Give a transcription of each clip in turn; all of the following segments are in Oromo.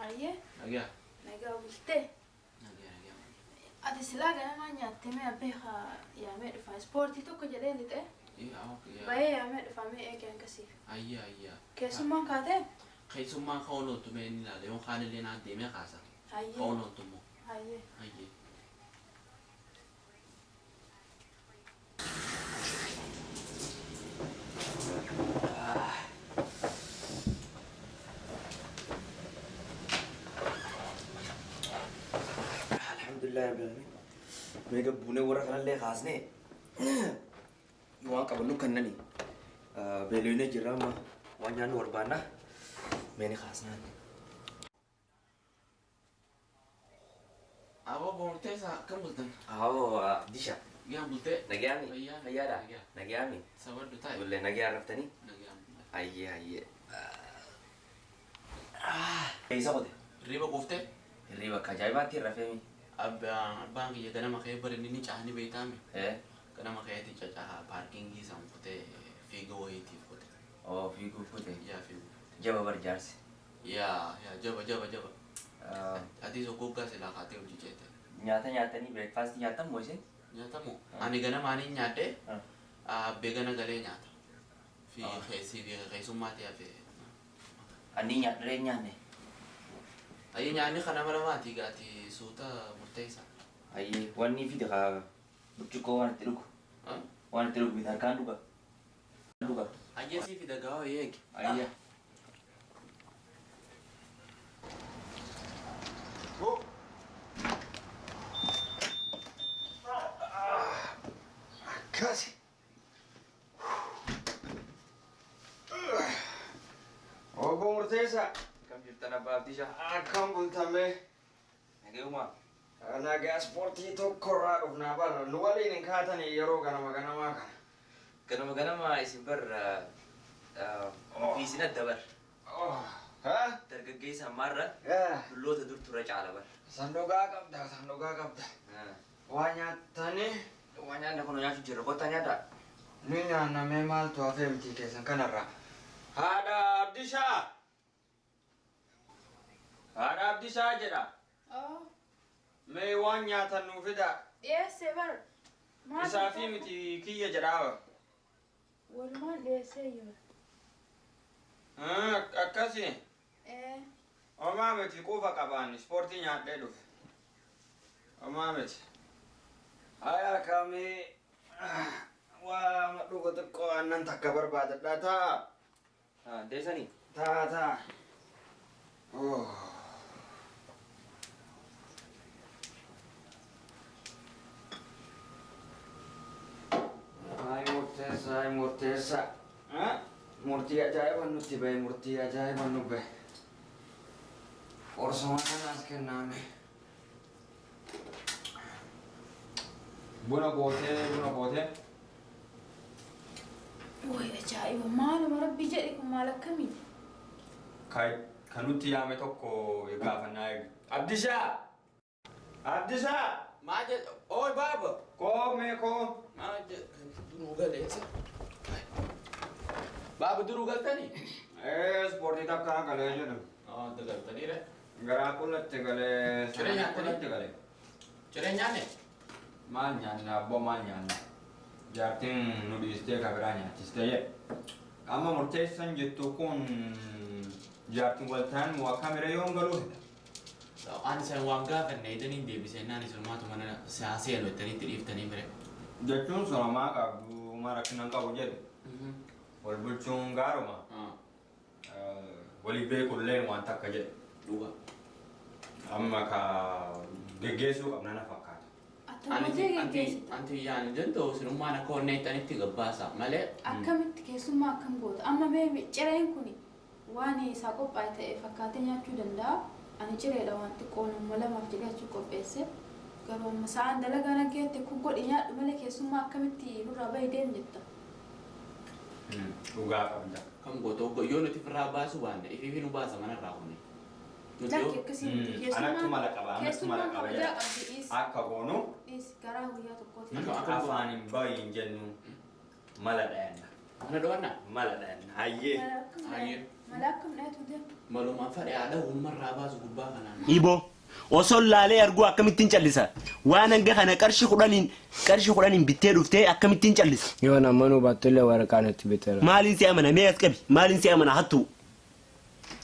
Ayyee Nagaa. nagaa bultee. Nagaa nagaa. Ati silaa ganamaa nyaattee mee abbee haa yaamee dhufa. Ispoortii tokko jedhee lixee bahee yaamee dhufa mee eegee akkasii. Ayyaa ayyaa. Keessummaan kaatee? Keessummaan ka'uun ooltu mee inni ilaala. Yoon kaan illee naan deemee kaasa. Hayyee. Ka'uun ooltu immoo. Hayyee. Hayyee. Alhamdulillah rabbil alamin. Mee gabbuunee warra kanallee kaasnee waan qabannu kennani. Beelooynee jirra amma waan nyaannu barbaanna. Mee ni kaasnaan. Aboo boorteessa akkam bultan? Awoo Abdisha. Nagaan bultee? Nagayaami. Fayyaa. Fayyaadha. Nagaa. Nagayaami. Sabadhu taa'e. Bullee nagayaan raftanii? Nagaan bulle. Ayyee ayyee. Eessa qote? Hirriba quuftee? Hirriba akka ajaa'ibaatti hin rafeemi. Abbaan kiyya ganama ka'ee bara inni ni caani beektaami. Eh? Ganama ka'eeti cacaha paarkingii san kutee fiiga wayiitiif kute. Oo fiiguuf kute. Yaa fiigu. Jaba bar jaarsi. Yaa yaa jaba jaba jaba. Ati sokoggaa silaa kaatee hojii ceete. Nyaata nyaatanii breakfast nyaatan moo isin? Nyaatamu? Ani ganamaan hin nyaadhe abbee gana galee nyaata. Fi keessii fi keessummaa ta'e hafe. Ani nyaadhee hin nyaanne. Ayyee nyaanni kana nama lamaati gaati suuta murteessa. Ayyee wanni fide kaa burcuqqoo waan itti dhugu. Waan itti dhugu miti harkaan dhuga. Dhuga. Ayyee sii fida gaawaa eegi. Ayyee. Akkasi. Obbo Murteessaa. Akkam jirtan abbaa Abdisha? Akkam bultamee? Nagayuma. Nagaa ispoortii tokkorraa dhufnaa barra. Nu waliin hin kaatanii yeroo ganama ganamaa kana. Ganama ganama isin bar fi isin adda bar. Ha? Dargaggeessa ammaarra dulloota dur ture caala bar. Sanduuqaa qabda, sanduuqaa qabda. Waa nyaattanii? Waa nyaanna kun nyaachuu jirra. Kottaa nyaadhaa. Ni nyaannamee maaltu hafee miti keessan kanarraa. Haadha Abdishaa! Haadha Abdishaa jedha. Oo Mee waan nyaatan nuu fidaa. dhiyeessee bar. Maal Isaa fi miti kiyya jedhaa. Walumaan dhiyeessee iyyuu. Akkasi. Ee. Homaa miti quufa qabaan ispoortii nyaadhee dhufe. Homaa miti. Haya kamii waa dhugu xiqqoo aannan takka barbaadadha taa. Deessanii? Taa taa. Ay murteessa, ay murteessa. Murtii ajaa'iba nutti bahe, murtii ajaa'iba nu bahe. Qorsuma kanaas kennaame. Buna gootee, buna gootee. Way ajaa'iba maaluma rabbi jedhe kun maal akkamiiti? Kan nutti yaame tokko gaafannaa eegu. Abdishaa! Abdishaa! Maa jedhe? Ooy baaba. Koo mee koo. Maa jedhe? Duruu galeessa. Baaba duruu galtanii? Ee ispoortii takka galee jedhu. Adda galtanii re. Garaa qullatti galee. Ciree nyaattanii? Qullatti galee. Ciree nyaanne? Maal nyaanna abboo maal nyaanna? Jaartiin nu dhiistee ka biraa nyaachistee jedhe. Amma murteessan jettu kun jaartiin waltaan moo akkamire yoon galuu fedha? Ani san waan gaafanne idaniin deebisee naan isumaatu mana saa seenu jettanii itti dhiiftanii mire. Jechuun sonomaa qabdu ma rakkina hin qabu jedhu. Wal bulchuun gaaruma. Walii beekulleen waan takka jedhu. Dhuga. Amma ka geggeessuu qabna na fakkaata. Attam hojii geggeessita? Anti yaani danda'u sinummaan akka onnee ittanitti gabbaasa malee. Akkamitti keessummaa akkam goota? Amma mee cireen kun waan isaa qophaa'e ta'e fakkaatee nyaachuu danda'a. Ani cireedha waan xiqqoo nama lamaaf jedhee achi qopheesse. Garuu amma sa'aan dalagaa naggeetti kun godhi nyaadhu malee keessummaa akkamitti nurraa bahi deem jetta. Dhugaa qabda. Kam gootoo yoo nuti ofirraa baasuu baanne ifiifi nu baasa manarraa kuni. Nuti Lakki yoo akkasii miti Anattu mala qaba, anattu mala keessummaan qaba kabajaa jedha. qabdi dhiisi. Akka goonu Dhiisi garaa guyyaa tokkooti. Akka afaan hin bahin jennu mala dhayanna. Mana dho'annaa? Mala dhayanna. Hayyee. Hayyee. Mala akkam dhayetu deema. Malumaan fadhe haadha uummarraa baasu gubbaa kanaan. Iboo osoo laalee arguu akkamittiin callisa? Waan hanga kana qarshii 10n bittee dhuftee akkamittiin callisa? Yoo namanuu baatullee waraqaa natti biteera. Maaliin si amana? Mee as qabi. Maaliin si amana hattuu?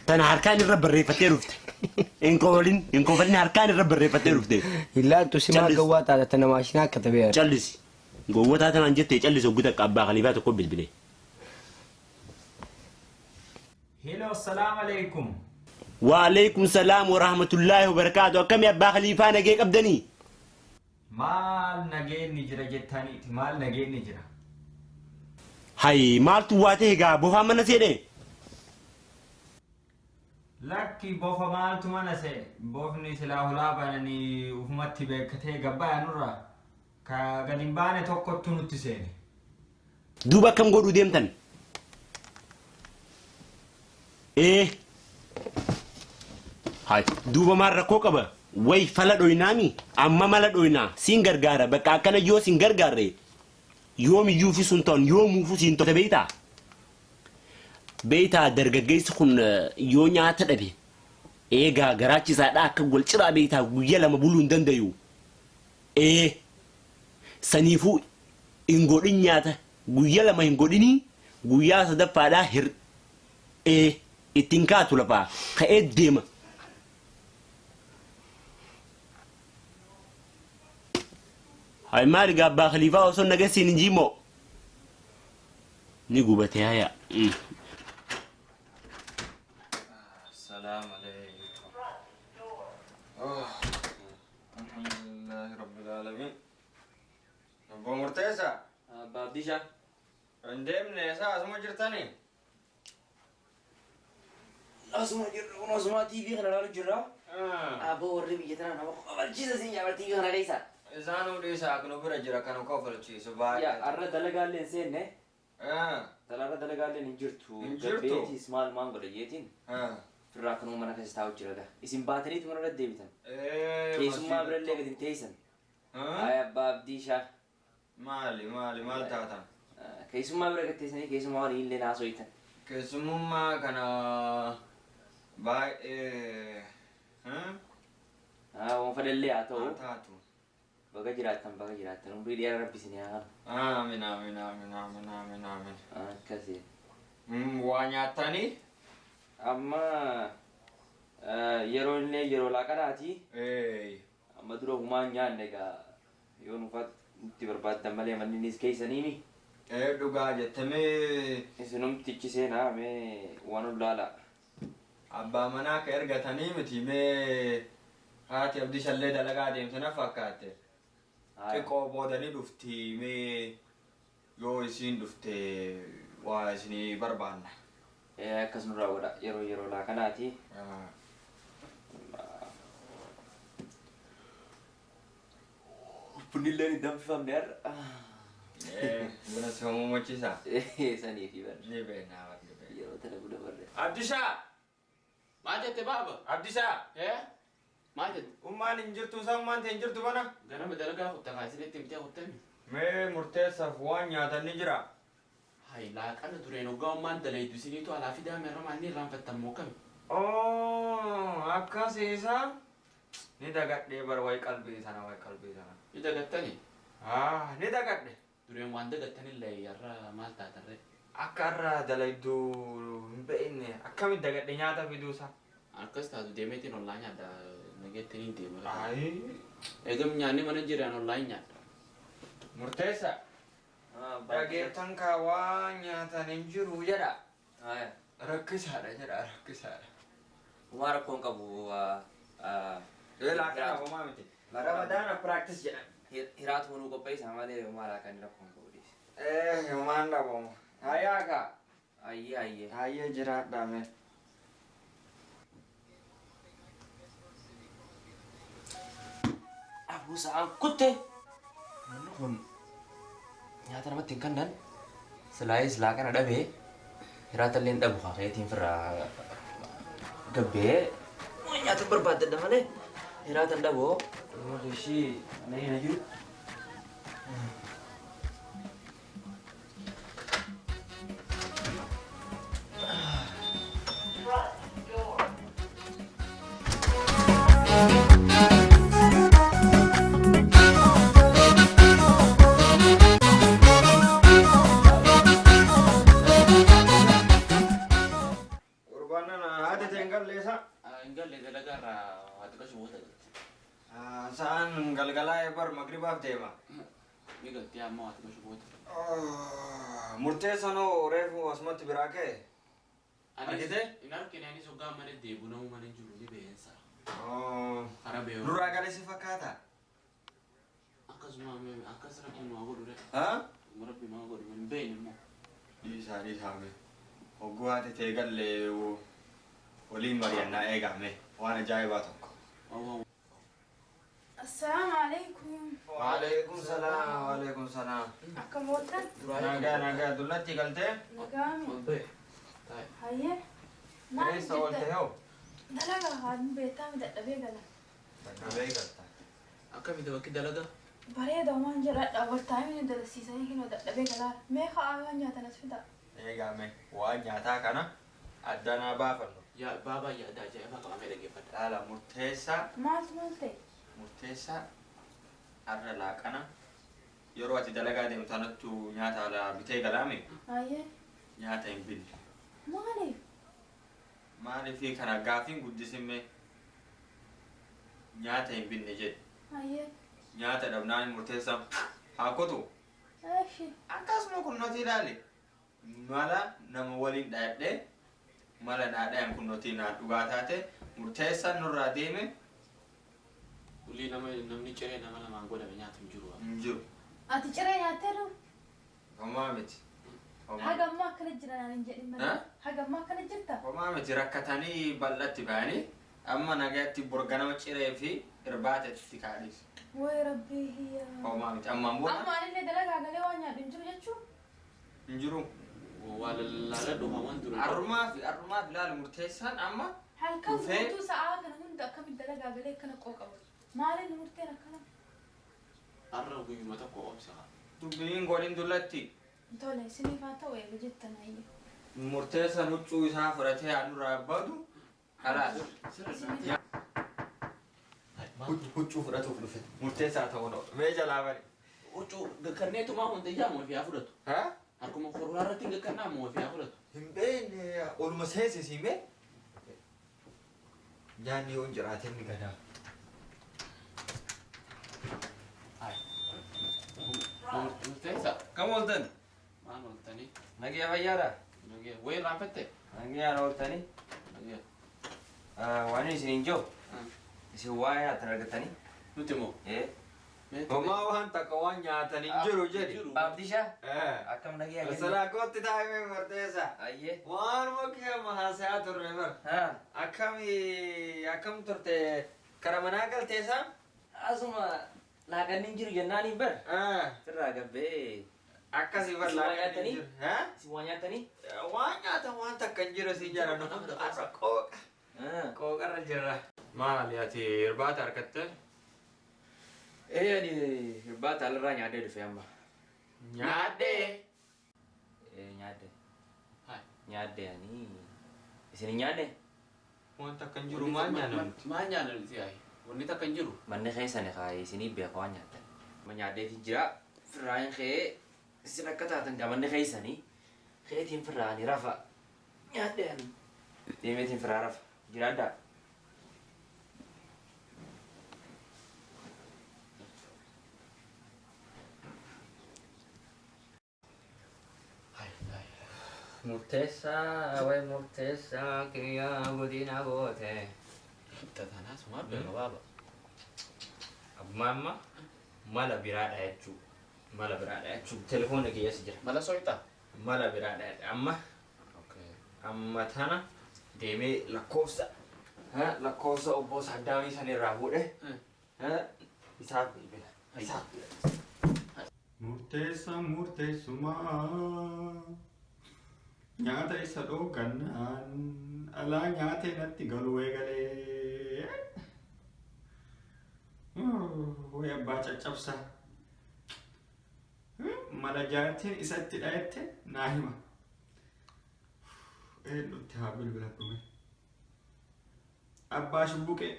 Tana harkaan irra barreeffattee dhufte. Hin kofalin, hin kofalin, harkaan irra barreeffattee dhufte. Ilaaltu simaa Callisi. Gawwaa taata tana maashinaa akka ta'e. Callisi. Gowwataa tanaan jettee callisi hoggu takka abbaa khaliifaa tokko bilbilee. Hello, salaam alaikum. Waalaikum salaam wa rahmatullaahi wa barakaatu. Akkami abbaa khaliifaa, nagee qabdanii? Maal nageenyi jira jettaniiti? Maal nageenyi jira? Hay, maaltu waa ta'e egaa, bofaan mana seene? Lakki, bofa maaltu mana seene? Bofni silaa hulaa bananii ufumatti beekatee gabbaaya nurraa. Ka gadi hin baane tokkottu nutti seene. Duuba akkam godhuu deemtan? Ee. Hay, duuba maal rakkoo qaba? Way fala dhoynaami? Amma mala dhoynaa. Siin gargaara. Bakka akkana yoo siin gargaarre yoomiyyuu fi sun ta'an yoomuufu siin ta'e beektaa? Beektaa, dargaggeessi kun yoo nyaata dhabe eegaa garaachisaadha akka wal ciraa beektaa guyya 2 buluu hin dandayu. Ee, saniifuu hin godhin, nyaata guyya 2 hin godhinii, guyyaa sadaffaadhaa hir ee ittiin kaatu lafaa ka'ee deema. Hay, maali gaa abbaa khaliifaa, osoo nagasiin hin jiimoo? Ni gubate haya. السلام عليكم. الحمد لله رب العالمين. Obbo Murteessaa. Abbaa Abdiishaa. Hin deemne isaa, asuma jirtanii? Asuma jirru kun, asuma TV kana ilaalu jirra. Aboo, warri biyya tanaa nama kofalchiisa siin jaa TV kana keessa. Isaanuu dhiisaa, nu bira jira kan kofalchiisu Yaa baay'ee. har'a dalagaallee hin seenne. Har'a dalagaallee hin jirtu. Hin jirtu? Gabbeetis maal maal godha jeetiin. Firraa akkanuma mana keessa taa'u jira gaa. Isin baataniitu mana irra deebitan. Keessummaa birallee gadi hin teessan. Ay, abbaa Abdiishaa. Maali maali maal taatan? Keessummaa bira gad teessanii keessummaa waliin illee naasoyitan. Keessummaa kana baay'ee. Waan fedhallee haa ta'u. Haa taatu. Baga jiraattan, baga jiraattan, umrii dheeraa rabbi isin haa kennu. Aamin, aamin, aamin, aamin, aamin, aamin. Akkasii. Waa nyaattanii? Amma yeroo illee yeroo laaqanaati. Ee. Amma dura humaan nyaanne egaa, yoo nuufat nutti barbaaddan malee manni innis keessaniimi. Ee, dhugaa jettamee. Isinumtichi seenaa mee waan ol laala. Abbaa manaa ka ergatanii miti, mee haati Abdishallee dalagaa deemte na fakkaatte. Xiqqoo boodanii dhufti, mee yoo isiin dhufte waa isinii barbaanna. Ee, akkas nurraa godha, yeroo yeroo laaqanaati. Bunni illee hin danfifamne har'a. Ee, buna si homumachiisa. Sanii fi barre. Ni beekna, ni beekna. Yeroo tana buna barre. Abdishaa! Maal jette baaba? Abdishaa! Ee? Maal jette? Ummaan hin jirtu, isaa ummaan ta'e hin jirtu bana? Ganama dalagaa kutta kaasinitti himtee kuttami. Mee murteessaaf waan nyaatan ni jira? Hay, laaqana dureen hoggaa ummaan dalaydu isiniitu alaa fidaa meerra maalni irraanfattan moo kami? Oh, akkas isaa ni dagadhee bar, way qalbii sana, way qalbii sana. Ni dagattani? Ah, ni dagadhe. Dureen waan dagattanillee har'a maal taatarree? Akka har'a dalayduu hin beekne akkamitti dagadhe nyaata fiduusa? Akkas taatu deemeetiin ollaa nyaadha, nageettiin hin deema. Ayi. Eegam nyaanni mana jiraan ollaa hin nyaadha. Murteessa. Dhageettan kaa waan nyaatan hin jiru jedha. Rakkisaadha jedha, rakkisaadha. Homaa rakkoon qabu. Ee, laaqana homaa miti. Ramadaana practice jedha. Hiraatu nuu qopheessa malee homaa laaqanni rakkoon qabu dhiise. Ee, homaan dhabamu. Hayyaa kaa. Ayyee, ayyee. Hayyee, jiraadhaa mee. Aduu sa'aan kutte. Manni kun nyaata namatti hin kennan. Silaayis laaqana dhabee hiraata illee hin dhabu haa keetiin firraa gabbee nyaata barbaaddadha malee hiraata hin dhabu. Ilma ishii mana hin jiru. Gurbaan haati ta'e hin galleessa. Hin galle dalagaa irraa waa xiqqoo booda galti. Sa'aan galgalaa bar magribaaf deema. Ni galti amma waa xiqqoo booda. Murteessan hoo reefu asumatti biraa ka'e? Argite? Hin argine anis hoggaa mana deebu namuu mana jiru ni beeensa. Karaa beeku. Nurraa galee si fakkaata? Akkasuma akkas rabbi nu haa godhu re. Haa? Rabbi nu haa godhu hin beekne immoo. Dhiisaa dhiisaa mee. Hogguu haati ta'e galle waliin mari'annaa eegame waan ajaa'ibaa tokko. Assalaamu alaikum. Waalaikum salaam waalaikum salaam. Akkam ooltan? Nagaa nagaa dullatti galtee? Nagaami. Hayyee. Maal Eessa oolte hojjettan? hoo? Dalagaa haadni beektaa mi dadhabee gala. Dadhabee galta. Akkamitti bakki dalagaa? Bareeda waan jedhadha. Overtime ni dalasiisanii kinoo dadhabee galaa. Mee ka'aa waan nyaatan as fidaa. Eegame waan nyaataa kana addanaa baafannu. Yaa baabaa yaada ajaa'ibaa qabamee dhaggeeffadha. Dhaala murteessaa Maaltu maal ta'e? murteessaa har'a laaqana yeroo ati dalagaa deemtu sanattu nyaata alaa bitee galaame Hayyee. nyaata hin binne. Maaliif? Maaliifii kana gaafiin guddisimme nyaata hin binne jedhe. Hayyee. Nyaata dhabnaan murteessaan haa kutu. Eshi. Akkasuma kunnooti ilaali. Mala nama waliin dhahadhee mala naa dhayan kunnooti naa dhugaa taate murteessaan nurraa deeme Ulii nama namni ciree nama lamaan godhame nyaatu hin jiru. hin jiru. Ati ciree nyaatteeru? Homaa miti. Homaa Haga ammaa akkana jira naan hin jedhin malee. Eh? Haga ammaa akkana jirta? Homaa miti rakkatanii bal'atti ba'anii amma nagaatti borganama ciree fi irbaata itti kaadhisu. Way rabbii hiyyaa. Homaa miti ammaan booda Amma anillee dalagaa galee waan nyaadhu hin jiru jechuun? hin jiru. Waa lallaaladhu waan dura. Arrumaa fi ilaali murteessaan amma Halkan Dhufee- guutuu sa'aa kana hunda akkamitti dalagaa galee akkana qooqa oolu? Maaliin murteen akkana? Har'a guyyuma tokko obsa. Dubbiin godhin dullatti Tole isiniif haa ta'u eega jettan hayyee. murteessaan huccuu isaa fudhatee handhuraa badu kalaas. Huccuu fudhatuuf dhufe murteessaa ta'uu dha. Mee jalaa bari. Huccuu gakkanneetumaa hunda ijaa moo fi haa fudhatu. Haa? Harkuma koronaa irratti hin gakkannaa moo fi haa fudhatu. Hin beekne oluma seensisii mee? Nyaanni yoo hin jiraate ni gadaa. Murteessaa. Kam ooltan? Maal ooltanii? Nagaa fayyaadha. Nagee wayii irraanfatte? Nagaan ooltanii. Nagee. Waan isin hin jiru. Isin waa nyaatan argattanii? Nuti moo? Ee. Homaa waan takka waan nyaatan hin jiru jedhi. Baabdishaa? Akkam nagaa kennu? Silaa kootti taa'ee murteessaa. Ayyee. Waanuma kiyama haasayaa turre bar. Haa. Akkami akkam turte kara manaa galteessaa? Asuma laaqanni hin jiru jennaan hin bar. Sirraa gabbee. Akkasii bar Isin waa laaqanni hin nyaatanii? jiru. Haa? Isin waa nyaatanii? Waan nyaatan waan takka hin jiru siin jedhan hunda har'a qooqa. Qooqarra jirra. Maali ati irbaata harkatte? Ee ani irbaata alarraa nyaadhee dhufe amma. Nyaadhee. Ee nyaadhe. Hai. Nyaadhe ani. Isin hin nyaanne? Waan takka hin jiru maal nyaanna nuti? Maal nyaanna nuti ayi? Wanni takka hin jiru. Manni keessan kaayee isinii beeka waan nyaattan. Amma nyaadheetiin jira. Firraan kee isin akka taatan gaa manni keessanii keetiin firraanii rafa. Nyaadhe ani. Deemeetiin firraa rafa. Jiraadhaa. Murteessaa wayi murteessaa kiyyaa godina goote. Tatanaas maal beeka baaba. Abbuma amma mala biraadha jechuudha. Mala biraadha jechuudha. Telefoonni kiyyaas jira. Mala soqixaa? Mala biraadha amma amma tana deemee lakkoofsa lakkoofsa obbo Saddaamii san irraa fuudhe Isaaf bilbila. Isaaf bilbila. Murteessa murteessumaa nyaata isa dhoogannaan alaa nyaatee natti galuu eegalee. Way abbaa caccabsaa. Mala jaartiin isatti dhayette naa hima. Eenyutti haa bilbiladhume. Abbaa shubbuqee.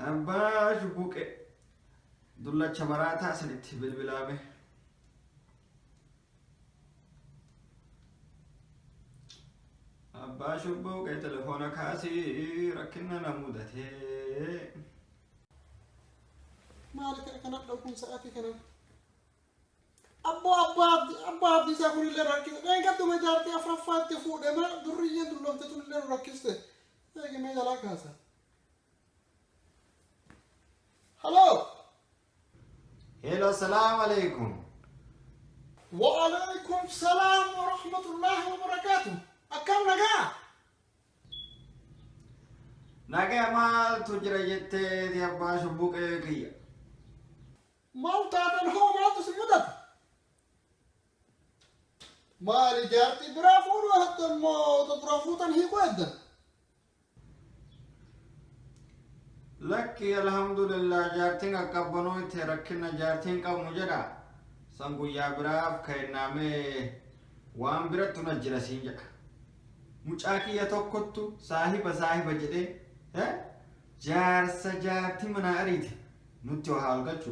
Abbaa shubbuqee. Dullacha maraataa sanitti bilbilaame. Abbaa shubbuqee telefoona kaasii rakkina na mudatee. Maali kana dhaukuun sa'aatii kana? Abboo abbaa abdii abbaa abdii isaa kunillee rakkise. Dheengadduma jaartii afuraffaatti fuudhe ma durriyyeen dulloomte tunillee nu rakkiste. Eegi mee jalaa kaasa. Haloo. Hello, salaam alaikum. وعليكم السلام ورحمة الله وبركاته. Akkam nagaa? Nagaa maaltu jira jetteeti abbaa shubbuqee kiyya? Maal taatan hoo maaltu si mudate? Maali jaartii biraa fuudhuu heddan moo ta dura fuutan hiikuu heddan? Lakki alhamdulillah jaartiin qaqqabbanoo itti rakkina jaartiin qabnu jedha. San guyyaa biraaf kennaamee waan birattu na jira siin jedha. Mucaa kiyya tokkottu saahiba saahiba jedhee jaarsa jaartii manaa ariite nutti waa ol galchu.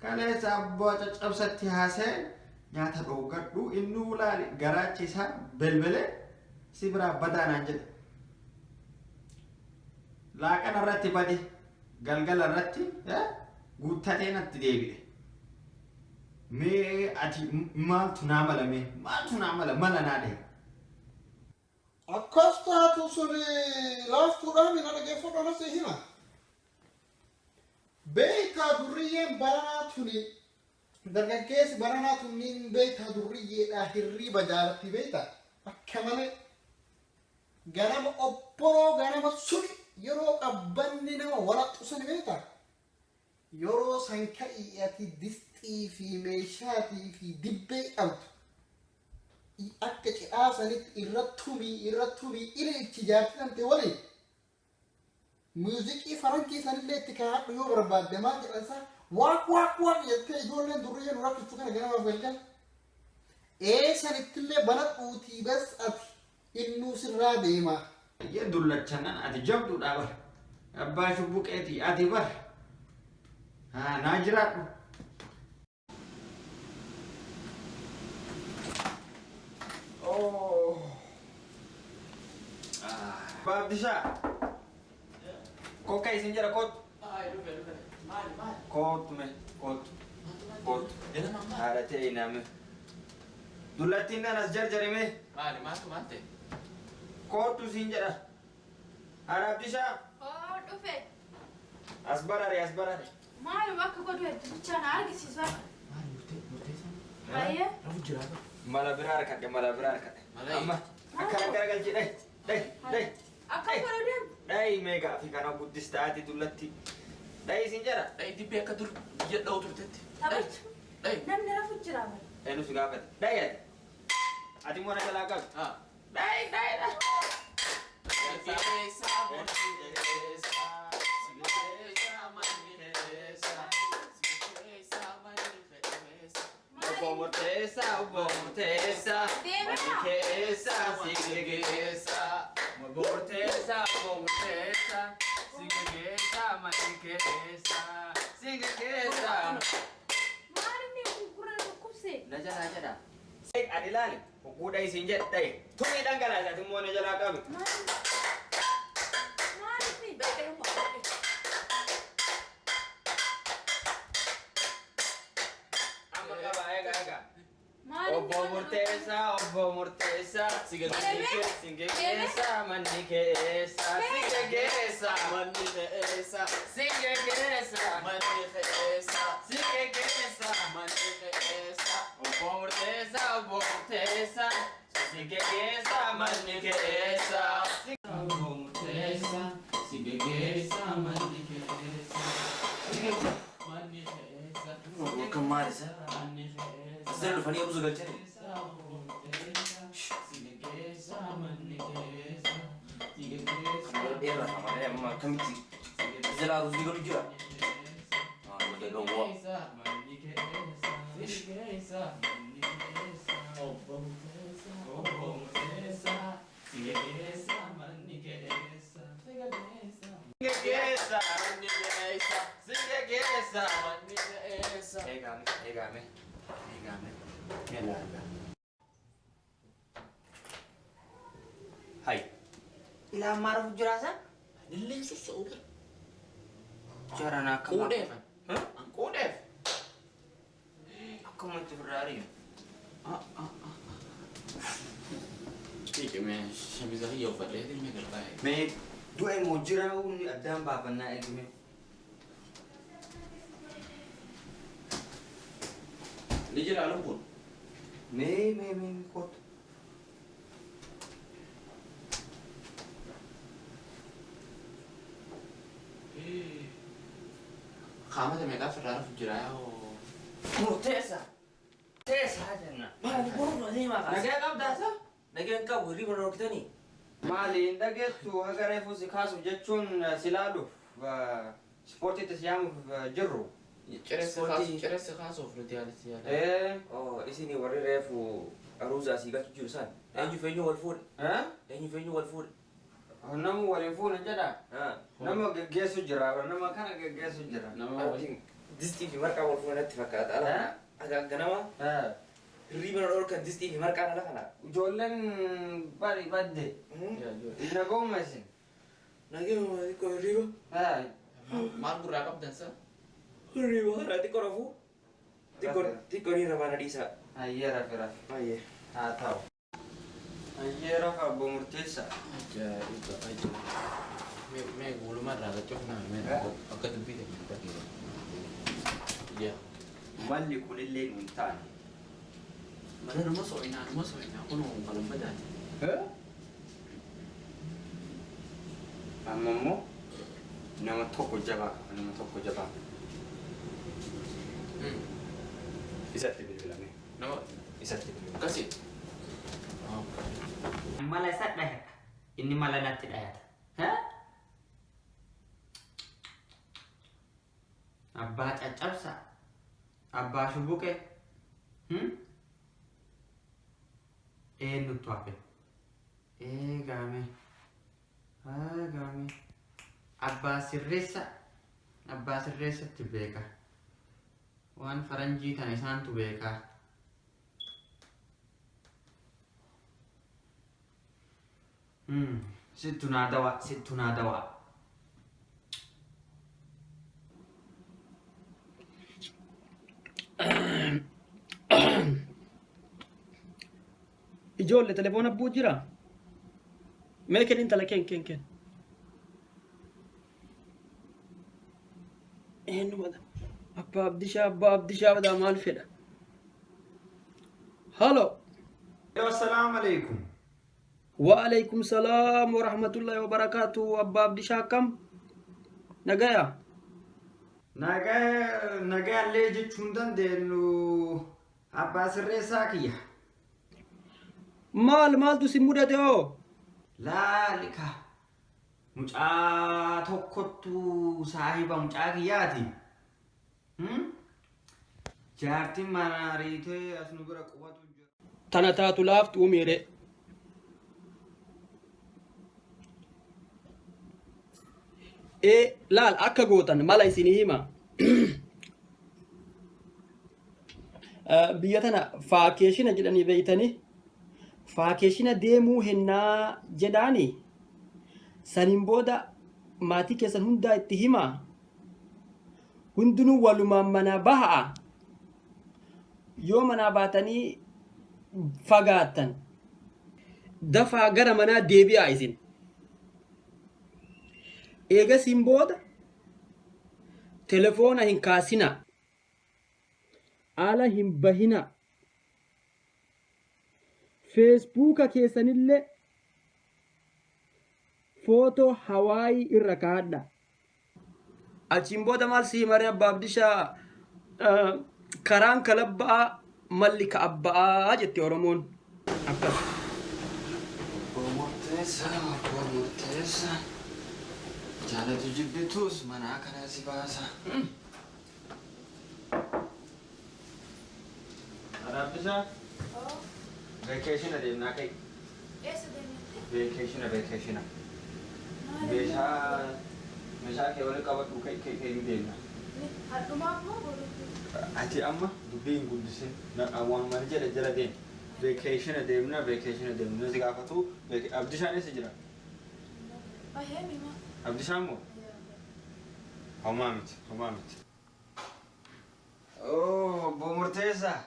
Kaleessa abbaa caccabsatti haasee nyaata dhooggadhu inni ulaali garaachi isaa belbelee si biraa badaa naan jedhe. Laaqana irratti bade galgala irratti guuttatee natti deebi'e. Mee ati maaltu naa mala mee maaltu naa mala mala naa dhahe. Akkas taatu sun laaftuudhaan mina dhaggeeffadhu anas hima. Beektaa durriyyeen baranaa tuni dargaggeessi baranaa tunniin beektaa durriyyeedhaa hirriiba jaalatti beektaa akka malee ganama obboroo ganama suni yeroo qabbanni nama walaxxu suni beektaa yeroo san ka'ii ati disxii fi meeshaatii fi dibbee qabdu akka cidhaa sanitti irra tumii ililchi jaartii tante waliin muuziqii farankii sanillee itti kaa'adhu yoo barbaadde maal jedhan isaa waaq waaq waaq jettee ijoolleen durriyyee nu rakkistu kana ganamaaf galgal ee sanittillee banadhuutii bas ati innuu sirraa deema. Iyyee dullachannan ati jabduudha bar. Abbaa shubbuqeeti ati bar. Haa naa jiraadhu. Oh. Abbaa Abdishaa. Kokka isin jedha kootu. Maali maali? Kootu mee kootu. Kootu. Ganama ammaa. Haadha ta'e naame. Dullattiin nan as jarjarime. Maali maaltu maal ta'e? Kootu siin jedha. Haadha Abdishaa. Oo dhufe. As barare as barare. Maaluma akka godhu hedduu bichaa na argisiisu akka. Maali murtee murteessaa? Baay'ee. Rafu jira ba. Mala biraa harkadhe mala biraa harkadhe. Mala Amma akkana garagalchi dhayi dhayi dhayi. Akka godhu deemu. Dhayi meeqa fi kana guddistaati dullatti. Dhayi siin jedha. Dhayi dibbee akka dur biyya dha'u turtetti. Taphachu. Dhayi. Namni rafu jira bara. Eenyu si gaafate? Dhayi ati. Ati immoo na jalaa qabi. Haa. Dhayi dhayi dhayi. Keessa murteessa. Keessa manni keessa. Keessa manni keessa. Obbo Murteessaa obbo Murteessaa. Deemaa. Keessa si Keessa. Obbo Murteessaa obbo Murteessaa. Si keessa manni keessa. Si keessa. Maali inni gurguraan dhukkubse? Na jalaa jedha. Ati ilaali. Hogguu dhayi siin jedhe dhayi. Tumii dhangalaase ati immoo na jalaa qabi. Maali? Maali inni? Amma qaba eega eega. Maali Obbo Murteessaa obbo Murteessaa. Si Si keessa manni keessa. Si keessa. Manni keessa. Si keessa. Manni keessa. Si keessa. Manni keessa. Obbo Murteessaa obbo Murteessaa. Si keessa manni keessa. Obbo Murteessaa. Si keessa manni keessa. Si Kan maal isa? As jala dhufanii aruuza galchanii? Dheeraa malee amma akkamitti as jala aruuzni galu jira? Maal gawwaa. Geggeessa, manni keessa, si geggeessa, manni keessa. Eegame, eegame, eegame. Hai. Ilaa maarafu jiraasa? Nillee sossa'uu bara. Jarana akka Quudheef. An quudheef. Akkamatti ofirraa ari'u. Dhiqimee shamiza kiyya uffadhee dhimmi garbaa'e. Mee du'a immoo jira humni addaan baafannaa eegime. Ni jira lubbuun. Mee mee mee mee kootu. Qaamata meeqaaf irraa rafu jira yaa Murteessa. Teessa jenna. Maali boruu deemaa kaasa? Nagaa qabdaasa? Nagaan qabu hirriba dhorkitanii? Maali hin dhageettu haga reefu si kaasuuf jechuun si laaluuf ispoortiitti si yaamuuf jirru. Ciressa kaasuuf nuti yaalisi yaala. Ee. Oh, isin warri reefu aruuza asii galchu jiru san. Eenyu feenyu wal fuudhe? Eenyu feenyu wal fuudhe? Nama waliin fuudhan jedha. Nama geggeessu jira. Nama kana geggeessu jira. Nama waliin. Distii fi marqaa wal fuudhan natti fakkaata. Ala kana ganama hirriba na dhorkan distii fi marqaan ala kana. Ijoolleen bari badde. Nagooma isin. Nageema xiqqoo hirriba. Maal gurraa qabdan sa? Hirriba kana xiqqoo rafuu. Xiqqoo xiqqoo ni rafaa na dhiisaa. Hayyee rafi rafi. Hayyee. Haa ta'u. Hayyee rafa abbo murteessa. Ajaa'iba ajaa'iba. Mee guulumaa irraa gachuuf naa mee akka dubbii ta'e dhageera. Yaa. Malli kunillee nuun taane. Mana nama so'inaa nama so'inaa kun kalan badaati. Amma immoo nama tokko jabaa qaba nama tokko jabaa. Isatti bilbilame. Nama Isatti bilbilame. akkasii. Mala isa dhahata. Inni mala natti dhahata. Abbaa caccabsa. Abbaa shubuqe. Eenyutu hafe? Eegame. Eegame. Abbaa sirreessa. Abbaa sirreessatti beeka. Waan faranjii tana isaantu beeka. Sittu naa dawaa, sittu naa dawaa. Ijoollee telefoona abbuu jira? Mee kenni intala ken ken ken. Eenyu bada? Abbaa Abdishaa Abbaa Abdishaa badaa maal fedha? Halo. Assalaamu alaikum. Wa alaikum salaam wa rahmatullahi wa barakaatu. Abbaa Abdishaa akkam? Nagaya? Nagaa nagaallee jechuu hin dandeenyu abbaa sirreessaa kiyya. Maal maaltu si mudate hoo? Laalika mucaa tokkottu saahiba mucaa kiyyaati. Jaartiin mana ariitee as nu bira qubatu jira. Tana taatu laaftu umiire. Ee laal akka gootan mala isinii hima. Biyya tana faakeeshina jedhanii beeytanii faakeeshina deemuu hennaa jedhaani saniin booda maatii keessan hundaa itti himaa hundinuu walumaan manaa baha'a yoo manaa baatanii fagaattan dafaa gara manaa deebi'aa isin eegasiin booda telefoona hin kaasinaa ala hin bahinaa feesbuuka keessanillee footoo hawaayii irra kaa'adha. Achiin booda maal sii maree abbaa Abdishaa Karaan kalabba'aa malli ka abba'aa jette Oromoon. Akkas. Obbo Murteessaa, Obbo Murteessaa. Jaalatu jibbituus manaa kana si baasa. Araabbisaa? Vacation deemnaa ka'i. Eessa deemte? Vacation, vacation. Meeshaa kee walitti qabadhu, ka'i, ka'i, ka'i, ni deemna. Hadhumaaf moo boruutti? Ati amma dubbii hin guddisin. Waan mana jedhe jala deem. Vacation deemna, vacation deemna. Si gaafatu Abdishaan eessa jira? Bahee mima. Abdishaan moo? Homaa miti, homaa miti. Oh, Obbo Murteessaa.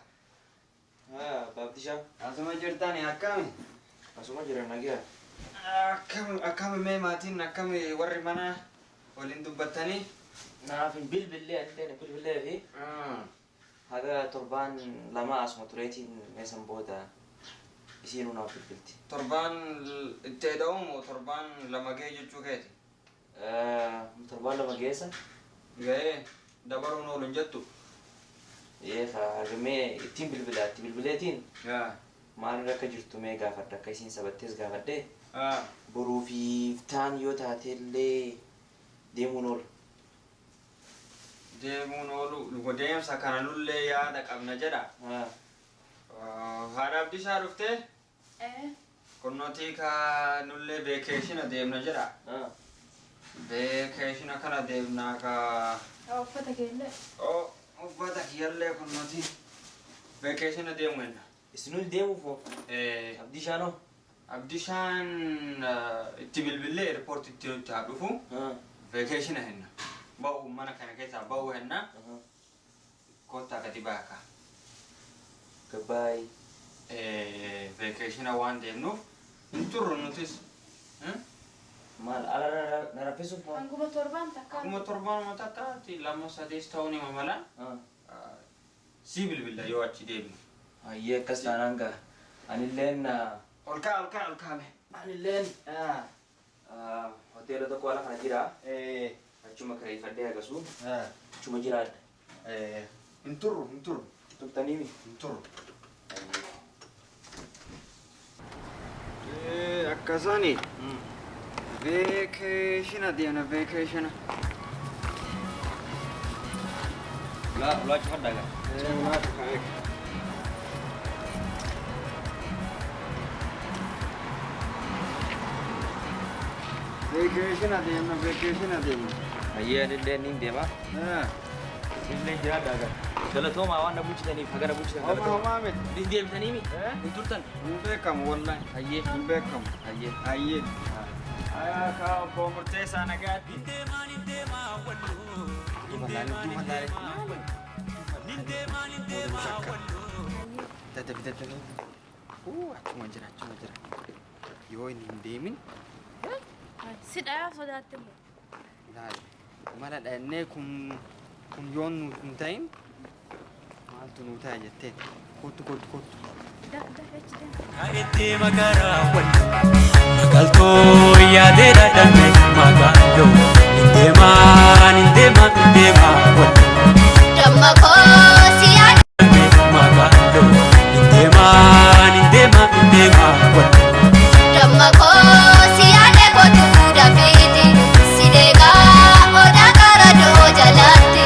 Baabdishaa. Asuma jirtani, akkami? Asuma jira, nagaa. Akkami, akkami, mee maatiin akkami, warri mana waliin dubbattanii? Naaf hin bilbillee, anillee bilbillee fi haga torbaan 2 asuma tureetiin meesan booda isiinuu naaf bilbilti. Torbaan itti eda'umu torbaan 2 ga'e jechuu keeti? Torbaan 2 geessa. Ga'ee dabaruun oolu hin jettu? Ee, hagamee ittiin bilbilaa, itti bilbileetiin maalirra akka jirtu mee gaafadha, akka isiin sabattees gaafadhee boruu fi taan yoo taatellee deemuun oolu. Deemuun oolu, deemsa kana nullee yaada qabna jedha. Haadha Abdiisaa dhuftee? Ee. Kunnotii ka nullee vacation deemna jedha. Vacation kana deemnaa ka. Uffata keellee. Oh, uffata kiyyallee kunnotii vacation deemu jenna. Isinuu deemuuf moo? Ee. Abdiishaanoo? Abdishaan itti bilbillee airportitti nutti haa dhufu. Vacation henna. Ba'u mana kana keessaa ba'u henna. Kottaa gadi baaka. Goodbye. Vacation waan deemnuuf hin turru nutis. Maal ala na raffisuuf moo? Hanguma torbaan takka. Akkuma torbaanuma takkaatti lama sadees ta'uu ni mala. Si bilbilla yoo achi deebinu. Ayyee, akkas taanaan gaa. Anilleen Ol kaa, ol kaa, ol kaame. Anilleen hoteela tokko ala kana jira. Achuma kireeffadhee agasuu. Achuma jiraadha. Hin turru, hin turru. Turtaniimi? Hin turru. Akkasani. Vacation deemna, vacation. Ulaa, ulaa cufadhaa gaa. Ulaa cufaa. Vacation deemna, vacation deemna. Ayyee, anillee niin deema. Isinillee jiraadhaa gaa. Galatoomaa waan na bulchitaniif, haga na bulchitan Homaa, galatooma. homaa miti. Hin deebitaniimi? Hin turtan? Hin beekamu wallahi. Ayyee. Hin beekamu. Ayyee. Ayyee. Ayaa kaa, obbo Murteessaa, nagaatti. Duuba laali, duuba laali. Daddabi, daddabi. Achuma jira, achuma jira. Yoo inni hin deemin. Si dhayaa sodaatte moo? Laali. Mala dhahannee kun yoon nu hin ta'in maaltu nu ta'a jettee, kottu, kottu, kottu. Da da, achi deema. Itti makaraa wal Magaaltoo yaadee dhadhame magaaloo Indeemaa indeemaa indeemaa wal Damma koo si yaada. Magaaloo indeemaa indeemaa indeemaa wal Damma koo si yaade kootu dafeeti si deegaa odaa karaa doo jalaatti.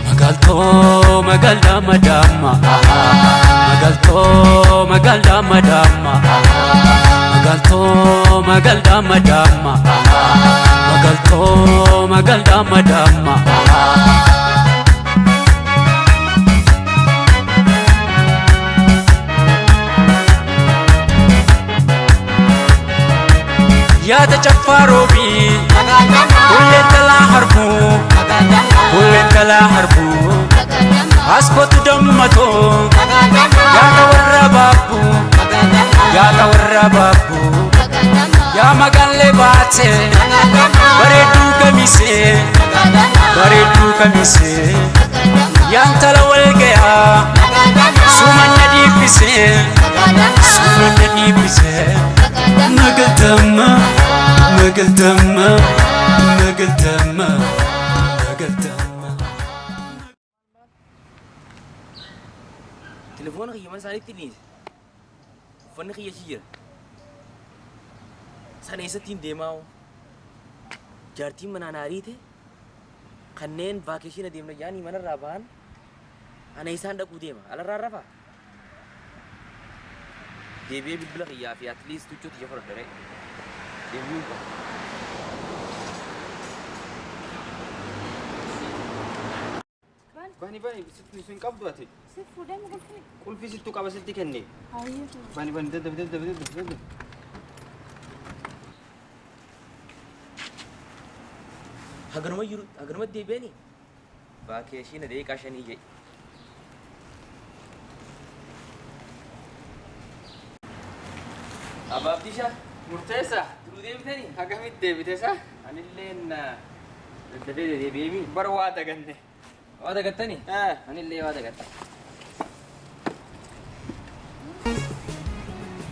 Magaaltoo magaalaa madaama Magaaltoo magaalaa madaama Magaaltoo magaalaa madaama Magaaltoo magaalaa madaama. Yaada caffaa roobii hulleen talaa harbuu hulleen talaa harbuu askootu dammatoo yaada warra baabbuu yaada warra baabbuu yaa magaallee baate bareedduu kamisee bareedduu kamisee yaantala wal gayaa sumanna dhiibbisee sumanna dhiibbisee magaltama magaltama magaltama magaltama. Telefoona kiyya mana isaaniitti dhiise. Uffanni kiyya achi jira. Sana eessattiin deemaa hoo? Jaartiin manaan ariite kanneen vacation deemna jedhanii manarraa bahan ana isaan dhaquu deema. Alarraa rafaa. Deebi'ee bilbila kiyyaa fi at least huccuu tiyya fudhadha. Deebi'uu qaba. Bani bani sitti hin qabdu ati. Si fuudhee mu qulfii? Qulfii sittu qaba sitti kenne. Hayyee. Bani bani daddabi daddabi daddabi daddabi. Haganuma jiru haganuma deebi'anii vacation daqiiqaa 5 jedhe. Abaabdisha. Murteessa. Duruu deebitanii? Hagamitti deebite sa? Anilleen daddafee deebi'eemi. Bar waa daganne. Waa dagattanii? Anillee waa dagatta.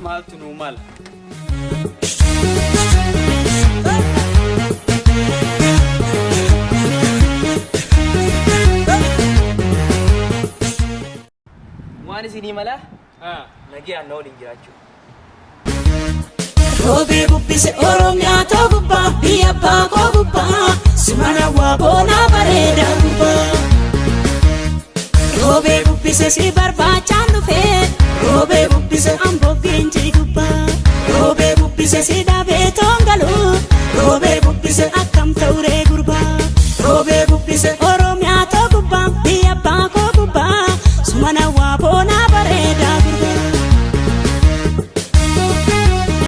Maaltu nuu mala? Waan isinii mala nagayaan na waliin jiraachuu. Roobee bubbise Oromiyaa too gubbaa biyya abbaa koo gubbaa simana waa boonaa bareedaa gubbaa. Roobee bubbise si barbaachaan dhufee roobee bubbise amboo geenjii gubbaa roobee bubbise si dhabee.